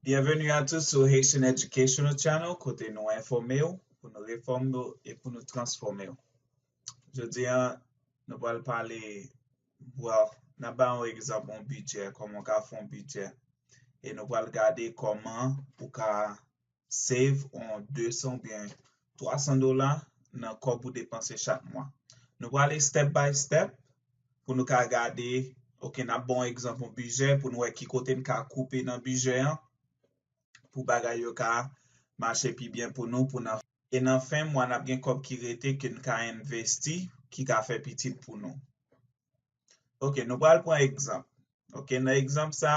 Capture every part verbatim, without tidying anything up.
Bienvenue à tous sur Haitian Educational Channel, kote nou enfòme w, pou nou refòme w e pou nou transfòme w. Jodi a, nou pral pale, well, n ap ba yon egzanp, yon bidjè, kòman w ka fè yon bidjè. E nou pral gade kòman ou ka save yon de san oubyen twa san dola nan kòb ou depanse chak mwa. Nou prale step by step pou nou ka gade, ok, n ap ba w egzanp yon bidjè pou nou wè ki kote n ka koupe nan bidjè an pou bagay yo ka mache pi byen pou nou, pou nan, e nan fen mwa n ap gen kòb ki rete ke n ka envesti, ki ka fè pitit pou nou. Ok, nou pral pran egzanp. Ok, nan egzanp sa,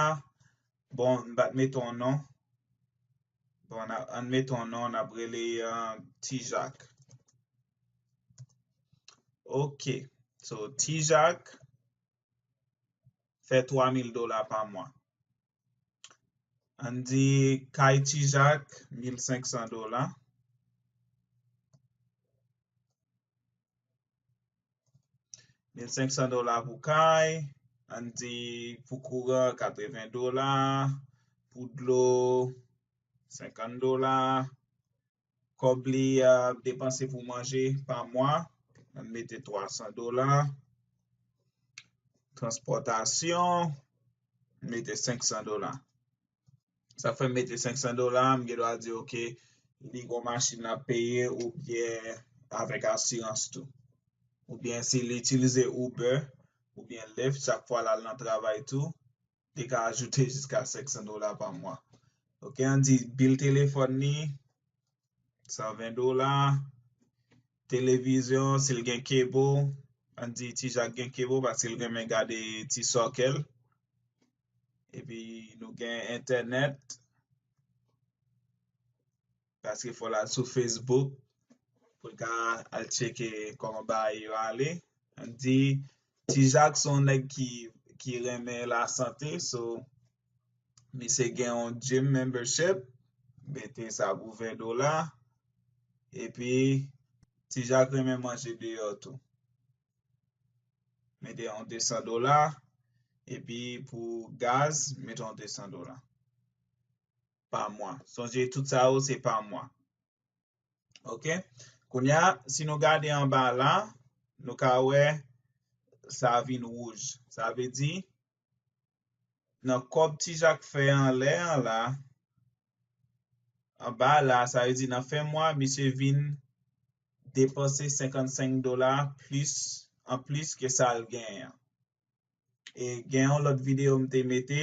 bon, m pa t mete yon non. Bon, n a, ann mete yon non, n ap rele uh, Ti Jak. Ok, so Ti Jak fè twa mil dola pa mwa. Ann di kay Ti Jak, mil senk san dola. Mil senk san dola pou kay, ann di pou kouran, katreven dola, pou dlo, senkant dola, kòb li ap depanse pou manje pa mwa, ann mete twa san dola, transpòtasyon, mete senk san dola. Sa fè m mete senk san dola, m gen dwa di, ok, li gon machin l ap peye oubyen avèk asirans tou. Oubyen si li itilize Uber oubyen Lyft, chak fwa l al nan travay tou, li ka ajoute jiska senk san dola pa mwa. Ok, ann di bil telefòn li, san ven dola, televizyon, si l gen cable, ann di Ti Jak gen cable, paske l renmen gade ti soccer. Epi nou gen entènèt, paske fò l al sou Facebook pou l ka al tcheke kòman bagay yo ale. Ann di Ti Jak se yon nèg ki, ki renmen lasante, so misye gen yon gym membership, mete sa pou ven dola. Epi Ti Jak renmen manje deyò tou. Mete yon de san dola. Epi pou gaz, mete yon de san dola pa mwa. Sonje, tout sa yo, se pa mwa. Ok? Kounye a, si nou gade anba la, nou ka wè sa vin wouj. Sa vle di, nan kòb Ti Jak fè anlè an la, anba la, sa vle di nan fen mwa, misye vin depanse senkannsenk dola plis, anplis ke sa l genyen an. E gen yon lòt videyo m te mete,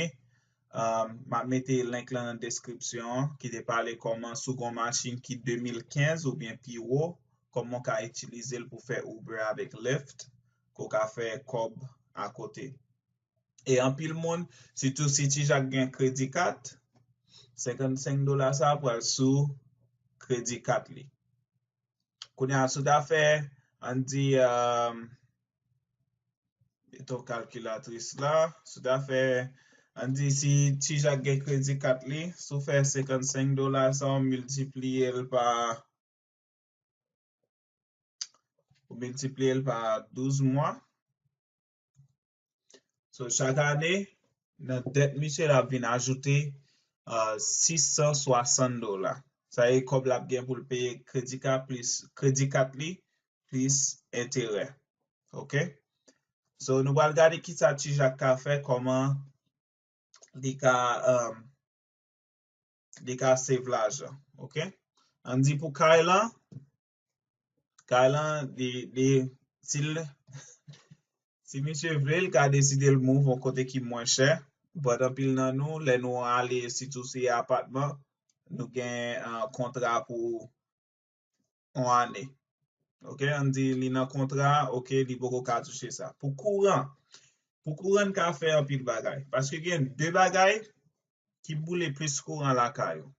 um, m ap mete link lan nan deskripsyon an, ki te pale kòman si w gen yon machin ki de mil kenz oubyen pi wo, kòman w ka itilize l pou fè Uber avèk Lyft, ke w ka fè kòb akote. E anpil moun, sitou si Ti Jak gen kredi kat, senkannsenk dola sa pral sou kredi kat li. Kounye a, si w ta fè, ann di, um, mete yon kalkilatris la, si w ta fè, ann di si Ti Jak gen kredi kat li, si w fè senkannsenk dola sa, w miltipliye l pa, ou miltipliye l pa douz mwa. So, chak ane, nan dèt misye, l ap vin ajoute uh, sis san swasant dola. Sa e kòb l ap gen pou l peye kredi kat plis, kredi kat li plis enterè. Ok? So, nou pral gade kisa Ti Jak ka fè, kòman li ka, um, li ka save lajan. Ok? Ann di pou kay lan, kay lan, li, li, si l, si misye vle, l ka deside l move yon kote ki mwen chè. But anpil nan nou, lè nou ale, sitou se apatman, nou gen uh, kontra pou yon ane. Ok, ann di li nan kontra, ok, li poko ka touche sa. Pou kouran, pou kouran n ka fè anpil bagay. Paske gen de bagay ki boule plis kouran lakay ou.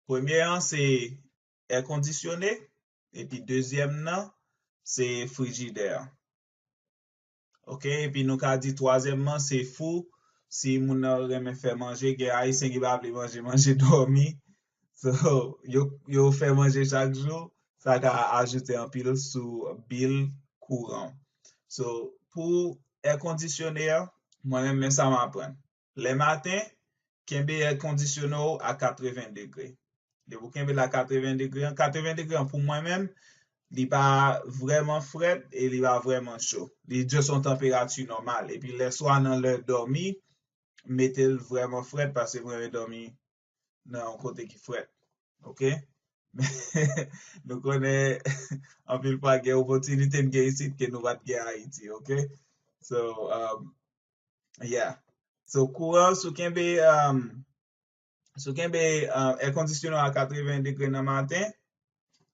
Premye an se èkondisyone, epi dezyèm nan se frijidè an. Ok, epi nou ka di twazyèmman se fou. Si moun nan renmen fè manje, gen Ayisyen ki pa vle manje, manje dòmi. So, yo, yo fè manje chak jou, sa ka ajoute anpil sou bil kouran. So, pou èkondisyone a, mwen menm, men sa m aprann. Lè maten, kenbe èkondisyone w a katreven degre. Depi w kenbe l a katreven degre an, katreven degre an pou mwen menm, li pa vrèman frèt e li pa vrèman cho. Li just yon tanperati nòmal. Epi lèswa nan lè dòmi, mete l vrèman frèt paske m renmen dòmi nan yon kote ki frèt. Oke? Nou konnen anpil fwa gen opòtinite n gen isit ke nou pa t gen Ayiti, oke? So, um, yeah. So, kouran, si w kenbe, um, si w kenbe, um, èkondisyone a katreven degre nan maten,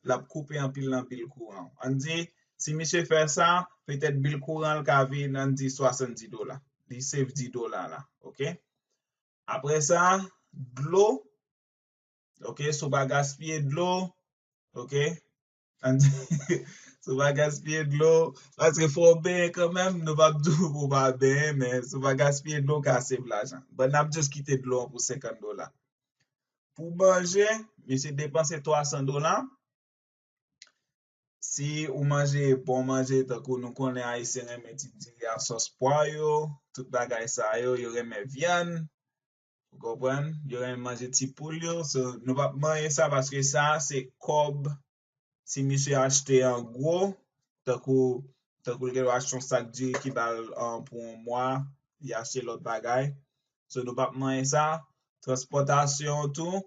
l ap koupe anpil nan bil kouran. Ann di, si misye fè sa, petèt bil kouran l ka vin, ann di, swasanndis dola. Li save dis dola la, oke? Apre sa, dlo, oke, si w pa gaspiye dlo, oke, ann di, si w pa gaspiye dlo, paske fò w benyen kanmenm, nou p ap di w pou w pa benyen, men si w pa gaspiye dlo, w ka save lajan. But n ap just kite dlo an pou senkant dola. Pou manje, misye depanse twasan dola. Si ou manje bon manje, tankou nou konnen Ayisyen renmen ti diri a sòs pwa yo, tout bagay sa yo, yo renmen vyann, ou konprann? Yo renmen manje ti poul yo, so nou p ap manyen sa paske sa se kòb, si misye achte an gwo, tankou, tankou l gen dwa achte yon sak diri ki ba l, uh, pou yon mwa, li achte lòt bagay. So nou p ap manyen sa. Transpòtasyon tou,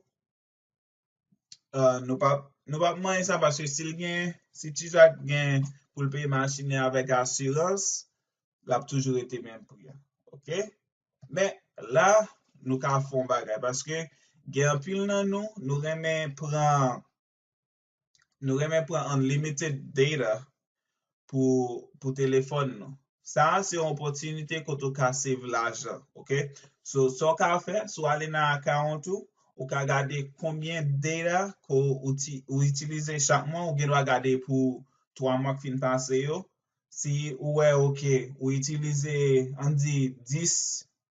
uh, nou p ap, nou p ap manyen sa paske si l gen, si Ti Jak gen pou l peye machin li avèk asirans, l ap toujou rete menm pri a. Oke? Men la, nou ka fè yon bagay paske gen anpil nan nou, nou renmen pran, nou renmen pran unlimited data pou, pou telefòn nou. Sa a se yon opòtinite kote w ka save lajan, oke? So, sa w ka fè, si w ale nan account ou, ou ka gade konbyen data ke w, ou ti, ou itilize chak mwa, ou gen dwa gade pou twa mwa k fin pase yo. Si ou wè, oke, ou itilize, ann di, dis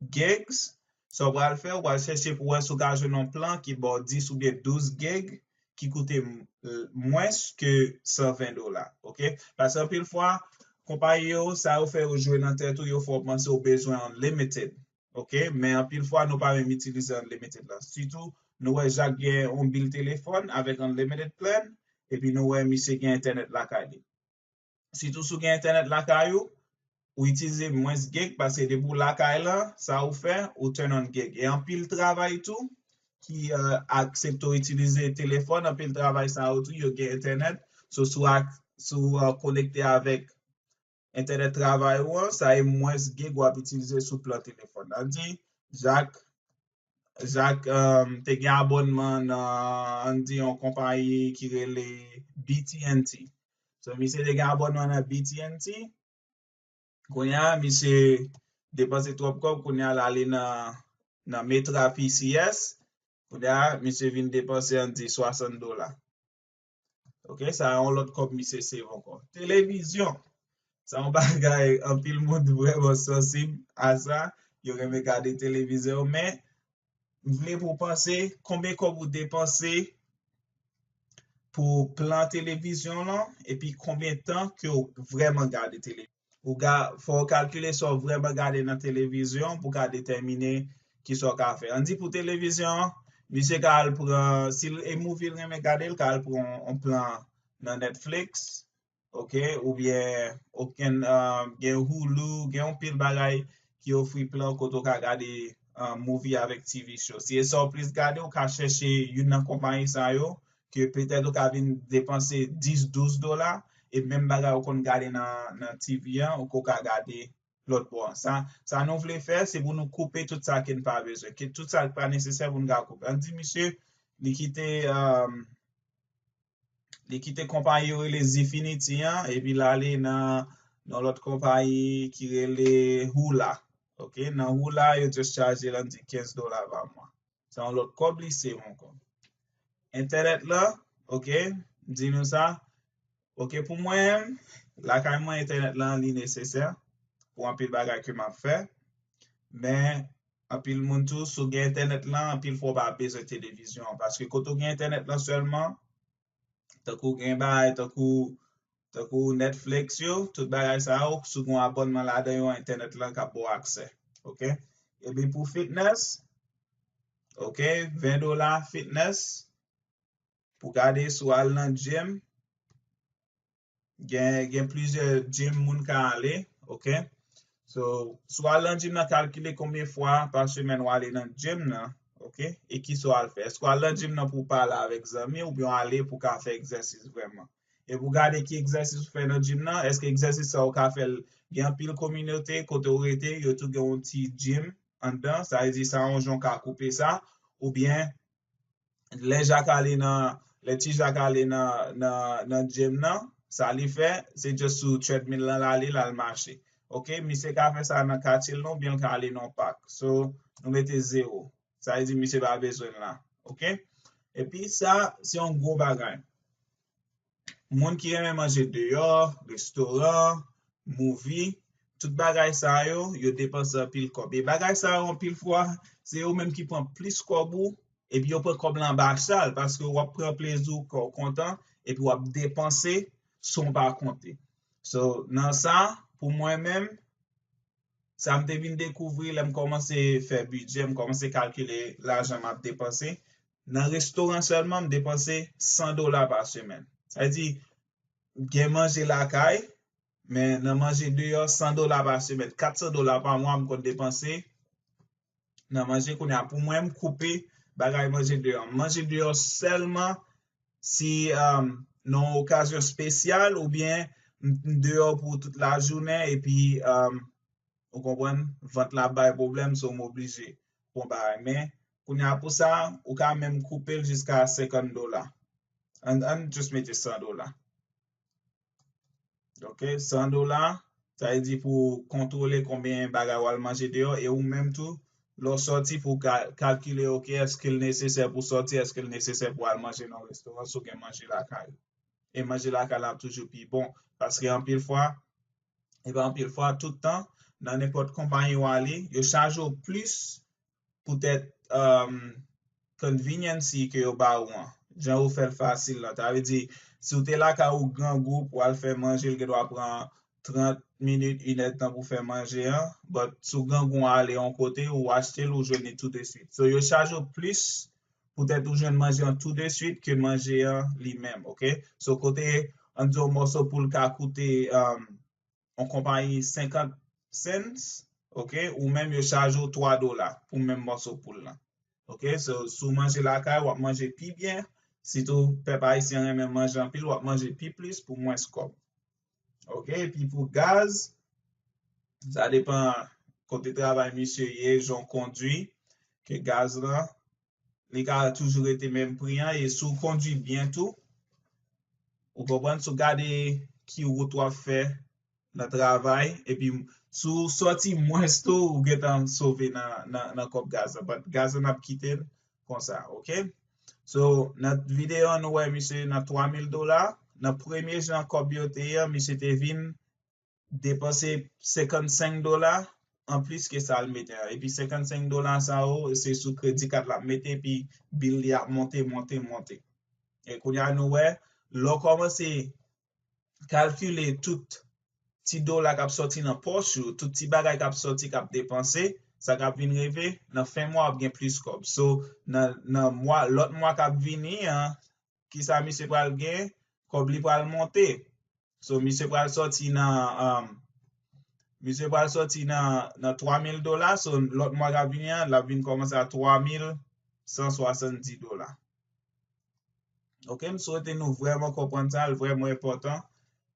gigs, sa w pral fè, ou pral chèche pou wè si w ka jwenn yon plan ki ba w dis oubyen douz gig, ki koute m-, mwens ke san ven dola, oke? Paske anpil fwa, konpayi yo, sa yo fè yo jwe nan tèt ou, yo fè w panse w bezwen unlimited, oke? Men anpil fwa, nou pa menm itilize unlimited la. Sitou, nou wè Jak gen yon bil telefòn avèk unlimited plan, epi nou wè misye gen entènèt lakay li. Sitou si w gen entènèt lakay ou, ou itilize mwens gig, paske depi w lakay la, sa ou fè, ou turn on gig. E anpil travay tou, ki, euh, aksepte w itilize telefòn, anpil travay sa yo tou, yo gen entènèt. So, si w ak-, si w, euh, konekte avèk entènèt travay ou an, sa e mwens gig w ap itilize sou plan telefòn. Ann di, Jak, Jak, um, te gen abònman nan, ann di, yon konpayi ki rele B T N T. So, misye te gen abònman nan B T N T. Kounye a, misye depanse twòp kòb, kounye a, l ale nan, nan Metra P C S. Kounye a, misye vin depanse, ann di, swasann dola. Oke, sa a yon lòt kòb misye save ankò. Televizyon. Sa yon bagay, anpil moun vrèman sansib a sa. Yo renmen gade televizyon, men m vle pou w panse konbyen kòb ou depanse pou plan televizyon lan, epi konbyen tan ke w vrèman gade tele. Ou ga-, fò w kalkile sa w vrèman gade nan televizyon pou w ka detèmine kisa w ka fè. Ann di pou televizyon an, misye ka al pran, si l e movie l renmen gade, l ka al pran yon, yon plan nan Netflix, oke, oubyen okenn, ah, gen Hulu, gen yon pil bagay ki ofri plan kote w ka gade, ah, movie avèk T V show. Si e sa w plis gade, w ka chèche youn nan konpayi sa yo, ke petèt ou ka vin depanse dis, douz dola, e menm bagay ou konn gade nan, nan T V an, ou ko ka gade lòt bò an. Sa, sa nou vle fè, se pou nou koupe tout sa ke n pa bezwen, ke tout sa k pa nesesè pou n ka koupe. Ann di misye, li kite, um, li kite konpayi yo rele Zifinity an, epi l ale nan, nan lòt konpayi ki rele Hula. Oke, nan Hula, yo just chaje l, ann di, kenz dola pa mwa. Se yon lòt kòb li, se yon kòb. Entènèt la, oke, m di nou sa. Oke, pou mwen, lakay mwen, entènèt la, li nesesè pou anpil bagay ke m ap fè. Men, anpil moun tou, si w gen entènèt la, anpil fwa w pa bezwen televizyon an. Paske kote w gen entènèt la sèlman, tankou gen bagay, tankou, tankou Netflix yo, tout bagay sa yo, si w gen yon abònman ladan yo, entènèt la ka ba w aksè. Oke? Epi pou fitness, Ok, ven dola fitness. Pou gade si w al nan gym, gen, gen plizyè gym moun ka ale, ok? So, si w al nan gym nan, kalkile konbyen fwa pa semèn w ale nan gym nan, ok? E kisa w al fè? Èske w al nan gym nan pou w pale avèk zanmi oubyen w ale pou w ka fè egzèsis vrèman? E pou w gade ki egzèsis ou fè nan gym nan, èske egzèsis sa ou ka fè l, gen anpil kominote kote w rete, yo tou gen yon ti gym anndan, sa vle di sa yon jan w ka koupe sa, oubyen lè Jak ale nan, lè Ti Jak ale nan, nan, nan gym nan, sa li fè, se just sou treadmill lan l ale, l al mache. Ok, misye ka fè sa nan katye l non, oubyen l ka ale nan pak. So, nou mete zewo. Sa vle di misye pa bezwen l la. Ok? Epi sa, se yon gwo bagay. Moun ki renmen manje deyò, restoran, movie, tout bagay sa yo, yo depanse anpil kòb. E bagay sa yo, anpil fwa, se yo menm ki pran plis kòb ou, epi yo pran kòb lan anba chal, paske w ap pran plezi w, kè w kontan, epi w ap depanse san w pa konte. So, nan sa, pou mwen menm, sa m te vin dekouvri lè m kòmanse fè bidjè, m kòmanse kalkile lajan m ap depanse. Nan restoran sèlman, m depanse san dola pa semèn. Sa vle di, gen manje lakay, men nan manje deyò, san dola pa semèn, kat san dola pa mwa, m konn depanse nan manje. Kounye a, pou mwen, m koupe bagay manje deyò. M manje deyò sèlman si, um, nan yon okazyon espesyal oubyen m, m deyò pou tout lajounen, epi, um, ou konprann, vant la bay pwoblèm, so m oblije pran bagay. Men, kounye a pou sa, ou ka menm koupe l jiska senkant dola. Ann, ann just mete san dola. Ok, san dola, sa vle di pou w kontwole konbyen bagay w al manje deyò, e ou menm tou, lè w sòti pou w ka, kalkile, ok, èske l nesesè pou w sòti, èske l nesesè pou w al manje nan yon restoran, si w gen manje lakay ou. E manje lakay la ap toujou pi bon, paske anpil fwa, e pa anpil fwa, tout tan, nan nenpòt konpayi w ale, yo chaje w plis poutèt, um, convenience ke yo ba ou an. Jan yo fè l fasil lan. Sa vle di, si w te lakay ou grangou pou al fè manje, l gendwa pran trant minit, inèdtan pou fè manje an. But si w grangou ale yon kote, ou achte l, ou jwenn li tou de swit. So, yo chaje w plis poutèt ou jwenn manje an tou de swit ke manje an li menm, ok? So, kote, ann di yon mòso poul ka koute, um, yon konpayi senkant cents, ok, ou menm yo chaje w twa dola pou menm mòso poul lan. Ok, so, si w manje lakay, w ap manje pi byen. Sitou pèp ayisyen renmen manje anpil, w ap manje pi plis pou mwens kòb. Ok, epi pou gaz, sa depann kote travay misye ye, jan w kondwi, ke gaz lan, li ka toujou rete menm pri an, e si w kondwi byen tou, ou konprann, si w gade ki wout w ap fè nan travay, epi si w sòti mwens tou, ou gentan sove nan, nan, nan kòb gaz la. But gaz la, n ap kite l konsa, ok? So, nan videyo an, nou wè misye nan twa mil dola. Nan premye jan kòb yo te ye an, misye te vin depanse senkannsenk dola anplis ke sa l mete an. Epi senkannsenk dola sa yo, se sou kredi kat l ap mete, epi bil li ap monte, monte, monte. E kounye a nou wè, lè w kòmanse kalkile tout ti dola k ap sòti nan pòch ou, tout ti bagay k ap sòti, k ap depanse, sa k ap vin rive, nan fen mwa w ap gen plis kòb. So, nan, nan mwa, lòt mwa k ap vini an, kisa misye pral gen? Kòb li pral monte. So, misye pral sòti nan, um, misye pral sòti nan, nan twa mil dola. So, lòt mwa k ap vini an, l ap vin kòmanse a twa mil san swasanndis dola. Ok, m swete nou vrèman konprann sa, l vrèman enpòtan.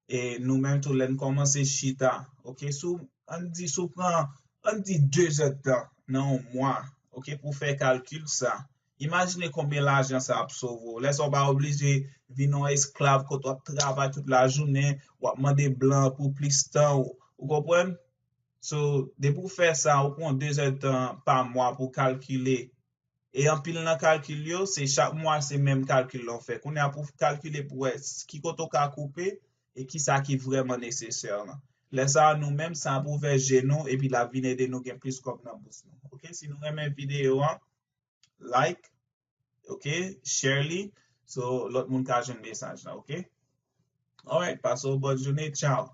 E nou menm tou, lè n kòmanse chita, ok, sou, ann di, si w pran, ann di de zèdtan nan yon mwa, ok, pou w fè kalkil sa, imajine konbyen lajan sa ap sove w. Lè sa w pa oblije vin yon esklav kote w ap travay tout lajounen, w ap mande blan pou plis tan, ou, ou konprann? So, depi w fè sa, ou pran de zèdtan pa mwa pou w kalkile. E anpil nan kalkil yo, se chak mwa, se menm kalkil la w fè. Kounye a pou w kalkile pou w wè s-, ki kote w ka koupe e kisa ki vrèman nesesè lan. Lè sa a, nou menm, sa ap ouvè je nou, epi l ap vin ede nou gen plis kòb nan bous nou. Ok, si nou renmen videyo an, like, ok, share li, so lòt moun ka jwenn mesaj la, ok? Alright, pase yon bòn jounen, tchaw.